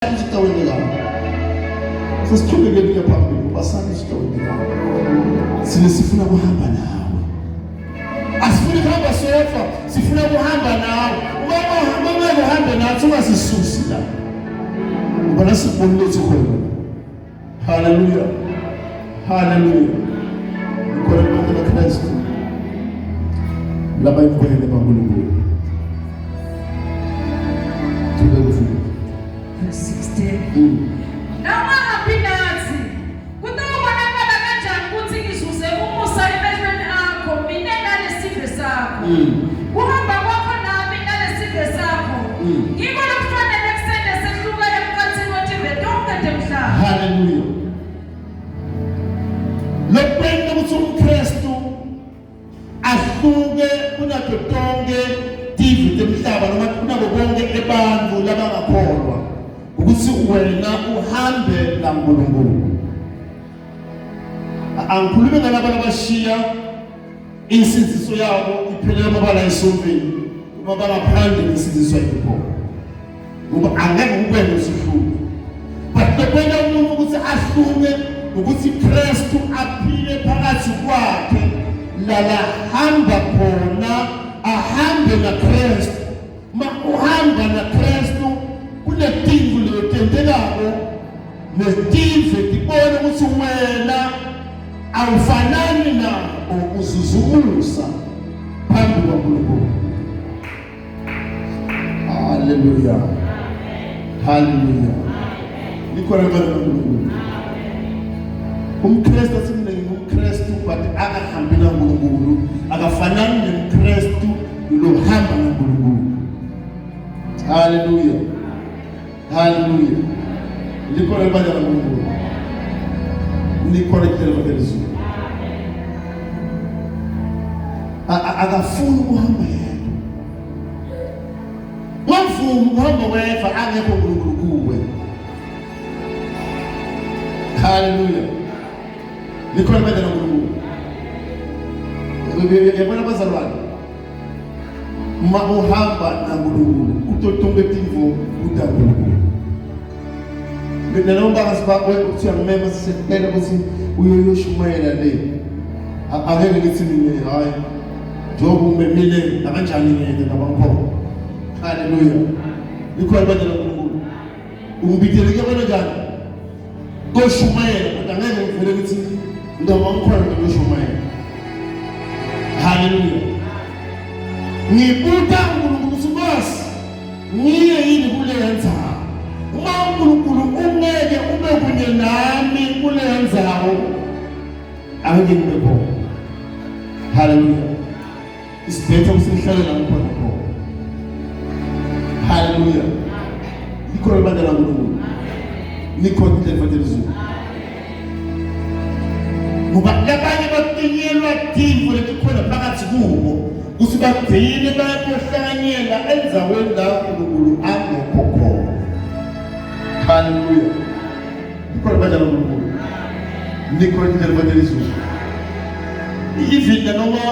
Sitawendeka. Sesiqhubeke kuya phambili ngoba sazi sitawendeka. Sine sifuna kuhamba nawe. Asifuni kuhamba sodwa, sifuna kuhamba nawe. Uma uhamba ngeke uhambe nathi ungasisusi la. Ngoba nasibonile ukuthi khona. Hallelujah. Hallelujah. Ikhona ibandla laKristu. Laba ingcwele baNkulunkulu. Thubeka ufunde. Verse 16. Nawungahambi nathi, kutawubonakala kanjani ukuthi ngizuze umusa emehlweni akho mina nalesive sakho? Kuhamba kwakho nami nalesive sakho ngiko lokufanele kusente sehluke emkhathini wetive tonke temhlaba. Hallelujah. Lokwenta ukuthi umKristu ahluke kunato tonke tive temhlaba noma kunabo bonke abantu labangakholwa ukuthi wena uhambe naNkulunkulu. Angikhulumi ngalabo abashiya insindiso yabo iphelele amabala esontweni uma bangaphandle nensindiso ayikho ngoba angeke kukwenze usihluke but bekwenta umuntu ukuthi ahluke ukuthi Kristu aphile phakathi kwakhe lala hamba khona ahambe naKristu ma uhamba naKristu kunetinto letentekako netive tibone ukuthi wena awufanani nabo uzuzumusa phambi kwaNkulunkulu. Haleluya, haleluya! Likhona ibandla laNkulunkulu. UmKristu athi mina ngingumKristu but akahambi naNkulunkulu, akafanani nemKristu lohamba naNkulunkulu. Haleluya. Haleluya. Likhona ibandla laNkulunkulu. Likhona ithemba lezulu. Akafuni ukuhamba yedwa. Wavuma ukuhamba wedwa angekho uNkulunkulu kuwe. Haleluya. Likhona ibandla laNkulunkulu. Yabona bazalwane. Uma uhamba naNkulunkulu kuto tonke tintfo kuta Nkulunkulu. Mina noma bangasiba kuthiwa ngimema sisekuphela ukuthi uyoshumayela le. Angeke ngithi mina hayi njengoba umemile nakanjani ngiyeke nabangikhona. Haleluya. Likhona ibandla laNkulunkulu. Ungibidele kuyabona njani? Koshumayela kodwa angeke ngivele ngithi noma ngikhona ngiyoshumayela. Haleluya. Ngibuta uNkulunkulu ukuthi Nkosi ngiye yini kule ndzawo. Uma uNkulunkulu ungeke ube kunye nami kule ndzawo angeke ngibe khona. Haleluya. Isibetha usihlale la ngikhona khona. Haleluya. Likhona ibandla laNkulunkulu. Likhona indlela lezulu. Ngoba labanye batinyelwa tintfo letikhona phakathi kubo ukuthi bagcine bayakohlanganyela endzaweni la uNkulunkulu angekho khona. Haleluya. Likhona ibandla laNkulunkulu. Likhona indlela lezulu. Even noma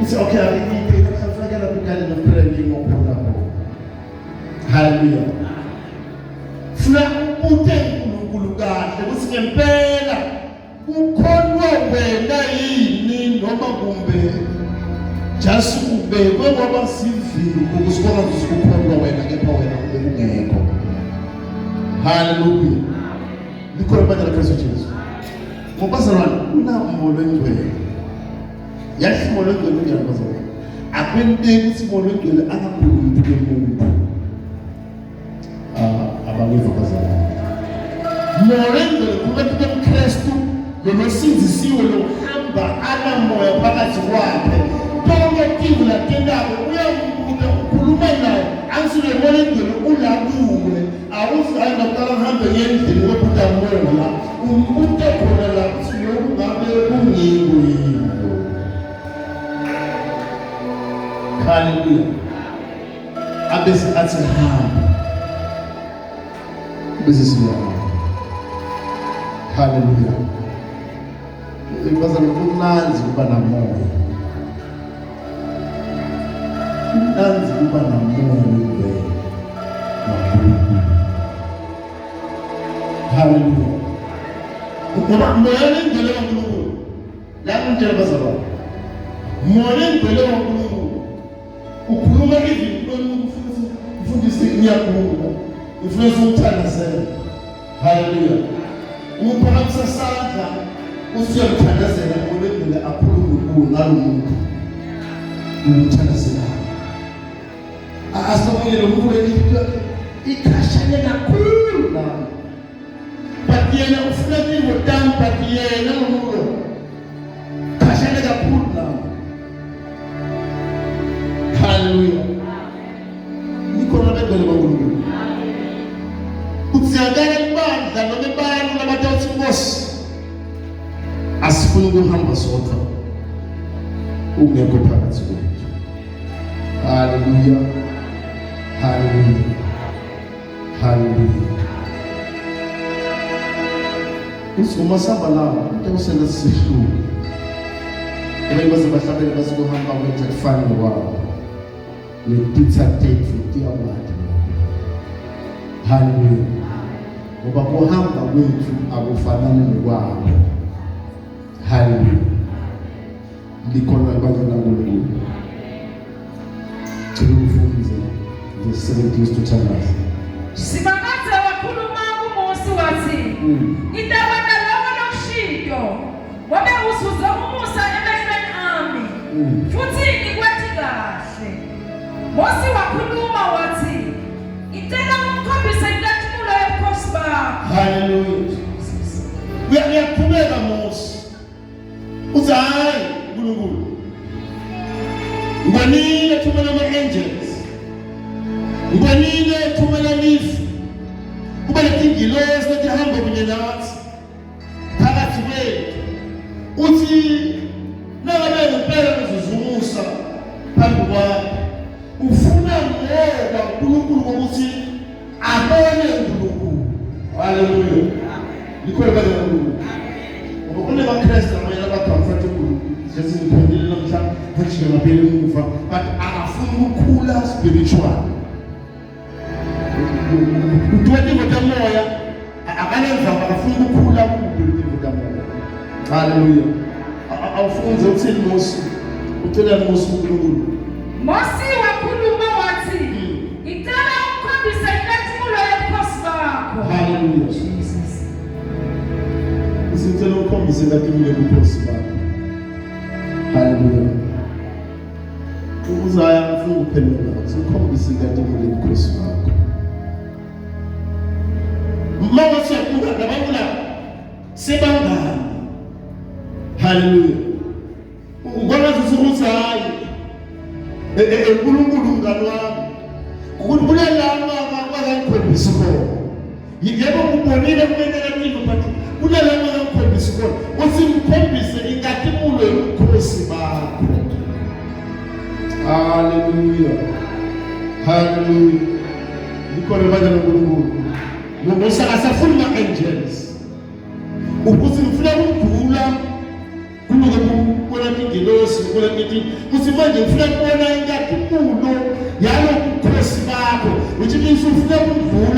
uthi okay akufanele kugale nokuphela ngimokhona lapho. Haleluya. Funa ubute uNkulunkulu kahle ukuthi ngempela kukholwa wena yini noma kumbe just ubekwe kwaba sivimbo kusibona ukuthi kukholwa wena kepha wena ube ungekho. Haleluya. Likhona ibandla laKristu Jesu. Ngoba bazalwane kunamoya oyingcwele. Yathi umoya oyingcwele unjani bazalwane? Akwenteki ukuthi umoya oyingcwele angakhulumi kumuntu. Ah, abangeva bazalwane. Moya oyingcwele kubantu bomKristu lolosindzisiwe lohamba anamoya phakathi kwakhe. Tonke tintfo latentako uyambuta ukhuluma naye ansuke moya oyingcwele ula kuwe. Awuzange ngaqala ngihambe ngendlini kobuta moya umbuta khona la ukuthi lokhu ngabe kungiko yini Haleluya. Abese athi hamba. Bese siyahamba. Haleluya. Bazalwane kumnandzi kuba namoya. Kumnandzi kuba namoya longcwele. Haleluya. Ngoba moya lengcwele kaNkulunkulu la ngitshela bazalwane, moya lengcwele kaNkulunkulu ukhuluma even kulo mfundisi, mfundisi ngiyagula, ngifuna ukuthandazela. Haleluya. Uphakamisa sandla usiyamthandazela, moya lengcwele akhulume kuwe ngalo muntu umthandazelayo. Asomunye lo muntu lenhliziyo yakhe ikhashane kakhulu nami, but yena ufuna tintfo tami, but yena lo muntu lo khashane kakhulu nami. Haleluya. Nikhona bengcwele baNkulunkulu. Kudzingakala libandla noma abantu labatawuthi Nkosi asifuni ukuhamba sodwa ungekho phakathi kwethu. Haleluya, haleluya, haleluya. Usoma sihamba nawo into kusena sisihluku. Abanye baze bahlabele bathi kuhamba kwethu akufani nokwabo. Netitha tethu tiyakwati lokho. Haleluya. Ngoba kuhamba kwethu akufanani nokwabo. Haleluya. Likhona ibandla laNkulunkulu. Cela ukufunze verse 17 sithandaze. Simakadze wakhuluma kuMosi wathi, Ngitakwenta loko lokushito, ngobe uzuze umusa emehlweni ami, futhi ngikwati kahle. Mosi wakhuluma wathi, Ngicela ungikhombise inkazimulo yobukhosi bakho. Haleluya. Uyaqhubeka Mosi. Uthi hayi uNkulunkulu. Ngibonile thumela ama-angels. Ngibonile thumela lifu. Kuba letingilosi letihamba kunye nathi phakathi kwethu. Uthi nangabe ngempela ngizuzumusa phambi kwakho. Ufuna ngoba uNkulunkulu ngokuthi abone uNkulunkulu. Haleluya. Likhona ibandla laNkulunkulu. Ngoba kunemaKristu amanye abacomfort uNkulunkulu. Jesu ngiphendile namhla ngajika ngabuyela emuva but akafuni ukukhula spiritual. Kuthiwa tintfo tamoya akanendzaba, akafuni ukukhula kude tintfo tamoya. Haleluya. Awufunze uthini Mosi? Ucela Mosi uNkulunkulu. Mosi wakhuluma wathi, Ngicela ungikhombise inkazimulo yobukhosi bakho. Haleluya. Jesus. Usicela ukhombise inkazimulo yobukhosi bakho. Haleluya. Uzaya ngifuna ukuphendula, ukhombise inkazimulo yobukhosi bakho. Mama siyabuka labantu la sebangani. Haleluya. Ubona ukuthi hayi uNkulunkulu mngani wami. Ukuthi kunalama abangangikhombisi khona. Yebo ngibonile kumenela but kunalama angangikhombisi khona. Uthi ngikhombise inkazimulo yobukhosi bakho. Haleluya. Haleluya. Likhona ibandla laNkulunkulu. Ngoba akasafuni ma-angels. Ukuthi ngifuna ukudlula kuloke kubona ingelosi kubona ngithi uthi manje ngifuna kubona inkazimulo yalobukhosi bakho, which means ufuna ukudlula.